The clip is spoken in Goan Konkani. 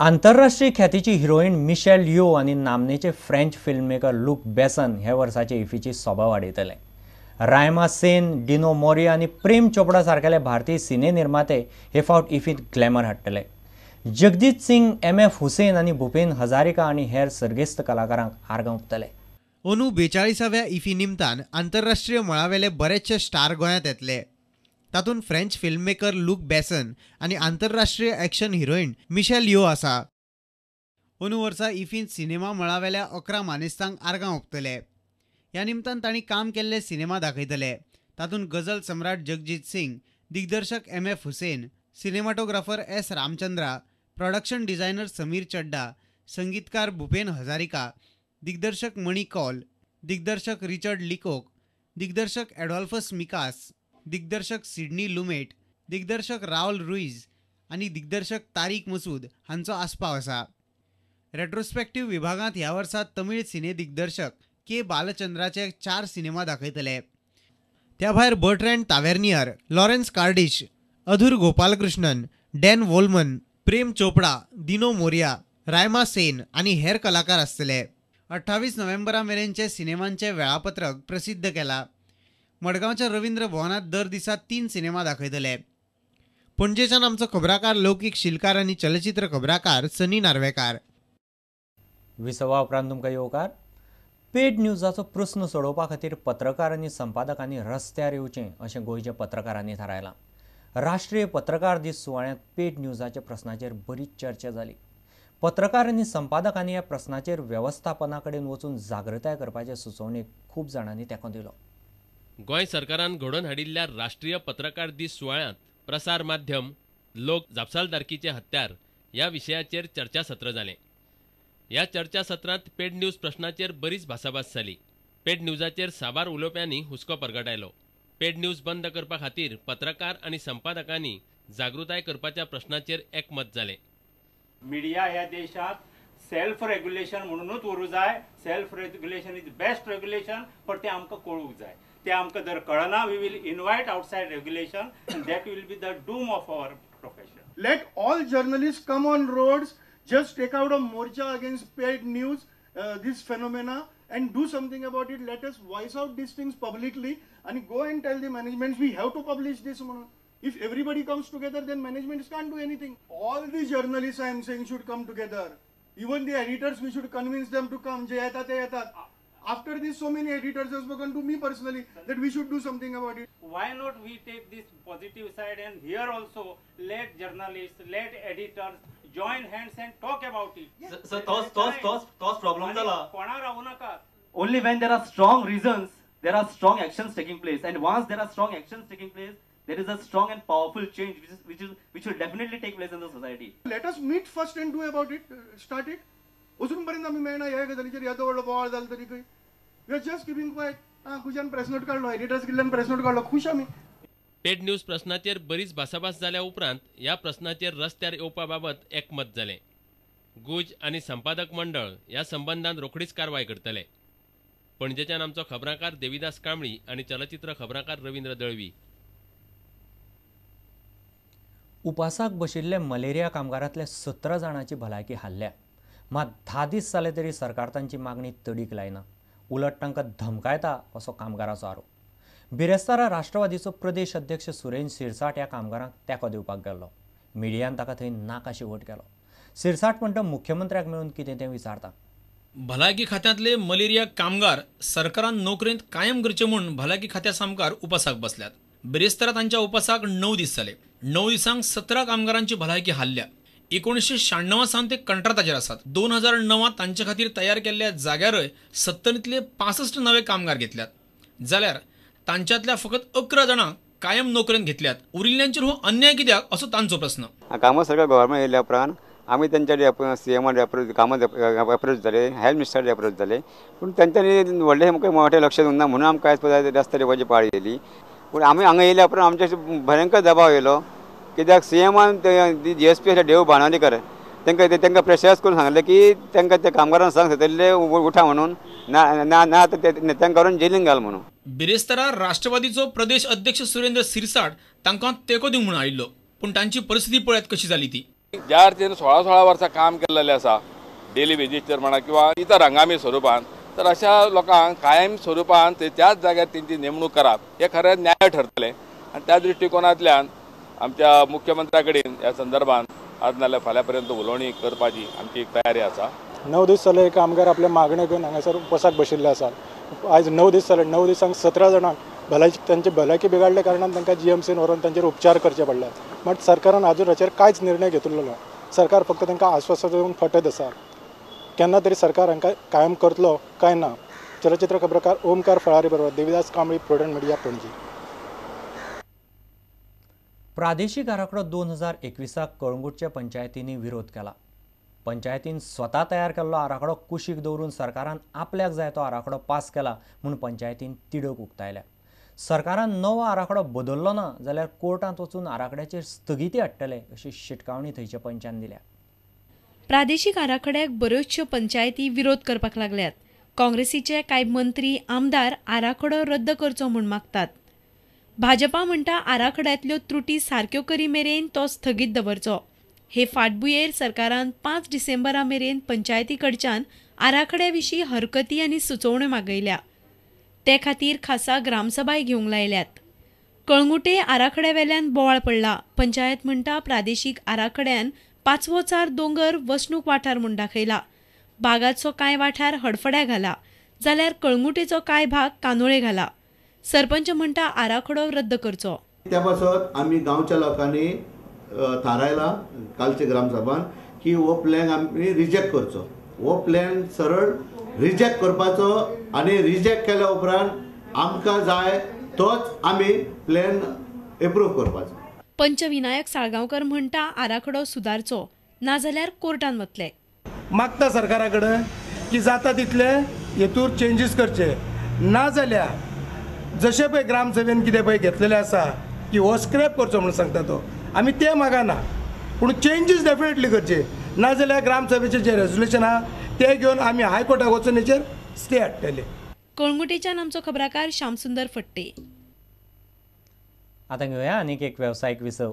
आंतरराष्ट्रीय ख्यातीची हिरोईन मिशेल यो आनी नामनेचे फ्रेंच फिल्ममेकर लूक बेसन हे वर्साचे इफीची सोबा वाडयतले. रायमा सेन, डिनो मोरिया आनी प्रेम चोपडा सारकेले भारतीय सिने निर्माते हे फावट इफींत ग्लॅमर हाडटले. जगजीत सिंग, एम.एफ. हुसेन आनी भूपेन हजारिका आनी हेर सर्गेस्त कलाकारांक आर्गां ओंपतले. अंदू 42व्या इफी निमतान आंतरराष्ट्रीय मळावेले बरेचशे स्टार गोंयांत येतले. तातूंत फ्रेंच फिल्ममेकर लूक बेसन आनी आंतरराष्ट्रीय एक्शन हिरोईन मिशेल यो आसा. अंदू वर्सा इफींत सिनेमा मळावेल्या 11 मानेस्तांक आर्गां ओंपतले. ह्या निमतान तांणी काम केल्ले सिनेमा दाखयतले. तातूंत गझल सम्राट जगजीत सिंग, दिग्दर्शक M F. Husain, cinematographer S. Ramachandra, production designer Samir Chadha, संगीतकार भूपेन हजारिका, दिग्दर्शक मणी कौल, दिग्दर्शक रिचर्ड लिकोक, दिग्दर्शक एडॉल्फस मिकास, दिग्दर्शक सिडनी लुमेट, दिग्दर्शक रावल रुईज आनी दिग्दर्शक तारीक मसूद हांचो आस्पाव आसा. रेट्रोस्पेक्टिव्ह विभागांत ह्या वर्सा तमिळ सिने दिग्दर्शक के. बालचंद्राचे 4 सिनेमा दाखयतले. त्या भायर Bertrand Tavernier, Lawrence Cardish, Adoor Gopalakrishnan, Dan Wolman, Prem Chopra, Dino Morea, Raima Sen आनी हेर कलाकार आसतले. 28 नोव्हेंबरा मेरेनचे सिनेमांचे वेळापत्रक प्रसिद्ध केला. मडगांवच्या रवींद्र भवनात दर दिसा 3 सिनेमा दाखयतले. पणजेच्यान आमचो खबराकार लौकीक शिलकार आनी चलचित्र खबराकार सनी नार्वेकार. विसवा उपरांत तुमकां येवकार. पेड न्यूजाचो प्रस्न सोडोवपा खातीर पत्रकार आनी संपादकांनी रस्त्यार येवचें अशें गोंयच्या पत्रकारांनी थारायलां. राष्ट्रीय पत्रकार दीस सुवाळ्यांत पेड न्यूजाच्या प्रस्नाचेर बरीच चर्चा जाली. पत्रकार आनी संपादकांनी ह्या प्रस्नाचेर वेवस्थापना कडेन वचून जागृताय करपाचे सुचोवणेक खूब जाणांनी तेंको दिलो. गोंय सरकारान घडोवन हाडिल्ल्या राष्ट्रीय पत्रकार दीस सुवाळ्यांत प्रसार माध्यम, लोक जापसालदारकीचे हत्यार ह्या विशयाचेर चर्चासत्र जालें. ह्या चर्चासत्रांत पेड न्यूज प्रश्नाचेर बरीच भासाभास जाली. पेड न्यूजाचेर साबार उलोवप्यांनी हुस्को परगटायलो. पेड न्यूज बंद करपा खातीर पत्रकार आनी संपादकांनी जागृताय करपाच्या प्रश्नाचेर एकमत जालें. मिडिया ह्या देशांत सेल्फ रेग्युलेशन म्हणूनच उरूं जाय. Self regulation is best regulation, पण तें आमकां कळूंक जाय. ते आमकां जर कळना, we will invite outside regulation and that will be the doom of our profession. Let all journalist come on roads, just take out a morcha against paid news, this phenomena, and do something about it. Let us voice out these things publicly and go and tell the management we have to publish this. If everybody comes together, then management can't do anything. All the journalists, I am saying, should come together. Even the editors, we should convince them to come. जे येतात ते येतात. After this, so many editors have spoken to me personally that we should do something about it. Why not we take this positive side and here also let journalists, let editors join hands and talk about it. Yes. So, those problem जाला. कोणा रावू नाका. Only when there are strong reasons, there are strong actions taking place, and once there are strong actions taking place, there is a strong and powerful change which will definitely take place in the society. Let us meet first and do about it, start it. अजून पर्यंत आमी मेळना ह्या गजालीचेर येदो व्हडलो बोवाळ जालो तरी खंय. We are just keeping quiet. खुशान press note काडलो, एडिटर्स कडल्यान प्रेस नोट काडलो, खूश आमी. पेड न्यूज प्रश्नाचेर बरीच भासाभास जाल्या उपरांत ह्या प्रश्नाचेर रस्त्यार येवपा बाबत एकमत जालें. गुज आनी संपादक मंडळ ह्या संबंदान रोखडीच कारवाय करतले. पणजेच्यान आमचो खबराकार देवीदास कांबळी आनी चलचित्र खबराकार रवींद्र दळवी. उपासाक बशिल्ले मलेरिया कामगारांतले 17 जाणांची भलायकी हाल्ल्या. मात 10 दीस जाले तरी सरकार तांची मागणी तडीक लायना, उलट तांकां धमकायता असो कामगाराचो आरोप. बिरेस्तारा राष्ट्रवादीचो प्रदेश अध्यक्ष सुरेंद्र सिरसाट ह्या कामगारांक तेंको दिवपाक गेल्लो. मिडियान ताका थंय नाकाशी वट केलो. सिरसाट म्हणटा मुख्यमंत्र्याक मेळून कितें तें विचारता. भलायकी खात्यांतले मलेरिया कामगार सरकारान नोकरेंत कायम करचे म्हूण भलायकी खात्या सामकार उपासाक बसल्यात. बिरेस्तारा तांच्या उपासाक 9 दीस जाले. 9 दिसांक 17 कामगारांची भलायकी हाल्ल्या. 1996 सावन ते कंत्राटाचेर आसात. 2009 तांचे खातीर तयार केल्ल्या जाग्यारय 70तले 65 नवे कामगार घेतल्यात, जाल्यार तांच्यांतल्या फकत 11 जाणांक कायम नोकरेंत घेतल्यात. उरिल्ल्यांचेर हो अन्याय कित्याक असो तांचो प्रस्न. कामां सरकार गव्हर्मेंट येयल्या उपरांत आमी तेंच्या सीएमान एप्रोच कामां एप्रोच जाले, हेल्थ मिनिस्टर एप्रोच जाले, पूण तेंच्यांनी व्हडलें मोठें लक्ष दिवंक ना म्हणून आमकां आयज रस्त्यार येवपाची पाळी येयली. पूण आमी हांगा येयल्या उपरांत आमचेर भयंकर दबाव येयलो, कित्याक सीएमान जी एस पी आसले देव बाणावलीकर तांकां प्रेशरायज करून सांगलें की तांकां त्या कामगारांक सांग थंयसरले उठा म्हणून, ना ना ना तांकां व्हरून जेलीन घाल म्हणून. बिरेस्तारा राष्ट्रवादीचो प्रदेश अध्यक्ष सुरेंद्र सिरसाट तांकां तेंको दिवंक म्हणून आयिल्लो, पूण तांची परिस्थिती पळयात कशी जाली ती. ज्या अर्थीन 16-16 वर्सां काम केल्लें आसा डेली वेजीसचेर म्हणा किंवा इतर हंगामी स्वरुपान, तर अशा लोकांक कायम स्वरुपान ते त्याच जाग्यार तेंची नेमणूक करप हे खरें न्याय ठरतलें आनी त्या दृश्टिकोनांतल्यान आमच्या मुख्यमंत्र्या कडेन ह्या संदर्भात आज नाल्यार फाल्यां पर्यंत उलोवणी करपाची आमची एक तयारी आसा. 9 दीस जाले कामगार आपल्या मागण्यो घेवन हांगासर उपवासाक बशिल्ले आसात. आयज 9 दीस जाले, 9 दिसांक 17 जाणांक भलायकी तांची भलायकी बिगाडल्या कारणान तांकां जीएमसीन व्हरून तांचेर उपचार करचे पडल्यात. मात सरकारान आजून हाचेर कांयच निर्णय घेतिल्लो ना. सरकार फक्त तांकां आश्वासन दिवन फटयत आसा. केन्ना तरी सरकार हांकां कायम करतलो काय ना. चलचित्र खबरकार ओमकार फळारी बरोबर देविदास कांबळी, प्रुडंट मिडिया, पणजी. प्रादेशीक आराखडो 2021 कळंगूटच्या पंचायतींनी विरोध केला. पंचायतीन स्वता तयार केल्लो आराखडो कुशीक दवरून सरकारान आपल्याक जाय तो आराखडो पास केला म्हूण पंचायतीन तिडक उक्तायल्या. सरकारान नवो आराखडो बदल्लो ना जाल्यार कोर्टांत वचून आराखड्याचेर स्थगिती हाडटले अशी शिटकावणी थंयच्या पंचान दिल्या. प्रादेशीक आराखड्याक बऱ्योचश्यो पंचायती विरोध करपाक लागल्यात. काँग्रेसीचे कांय मंत्री आमदार आराखडो रद्द करचो म्हूण मागतात. भाजपा म्हणटा आराखड्यांतल्यो त्रुटी सारक्यो करी मेरेन तो स्थगीत दवरचो. हे फाटभुंयेर सरकारान 5 डिसेंबरा मेरेन पंचायती कडच्यान आराखड्या विशीं हरकती आनी सुचोवण्यो मागयल्या. ते खातीर खासा ग्रामसभाय घेवंक लायल्यात. कळंगुटे आराखड्या वेल्यान बोवाळ पडला. पंचायत म्हणटा प्रादेशीक आराखड्यान पाचवोचार दोंगर वसणूक वाठार म्हूण दाखयला. बागाचो कांय वाठार हडफड्या घाला जाल्यार कळंगुटेचो कांय भाग कानोळे घाला. सरपंच म्हणटा आराखडो रद्द करचो. त्या पासत आमी गांवच्या लोकांनी थारायला कालचे ग्रामसभान की हो प्लॅन आमी रिजेक्ट करचो. हो प्लॅन सरळ रिजेक्ट करपाचो आनी रिजेक्ट केल्या उपरांत आमकां जाय तोच आमी प्लॅन एप्रूव करपाचो. पंच विनायक साळगांवकर म्हणटा आराखडो सुदारचो नाजाल्यार कोर्टान वतले. मागता सरकारा कडेन की जाता तितले हेतूर चेंजीस करचे, नाजाल्यार जशें पळय ग्रामसभेन कितें पळय घेतलेलें आसा की हो स्क्रॅप करचो म्हणून सांगता तो, आमी तें मागना, पूण चेंजीस डेफिनेटली करचे, नाजाल्यार ग्रामसभेचें जें रेजोल्युशन आहा तें घेवन आमी हायकोर्टाक वचून हेचेर स्टे हाडटले. कळंगुटेच्यान आमचो खबराकार श्यामसुंदर फट्टे. आतां घेवया आनीक एक वेवसायीक विसव.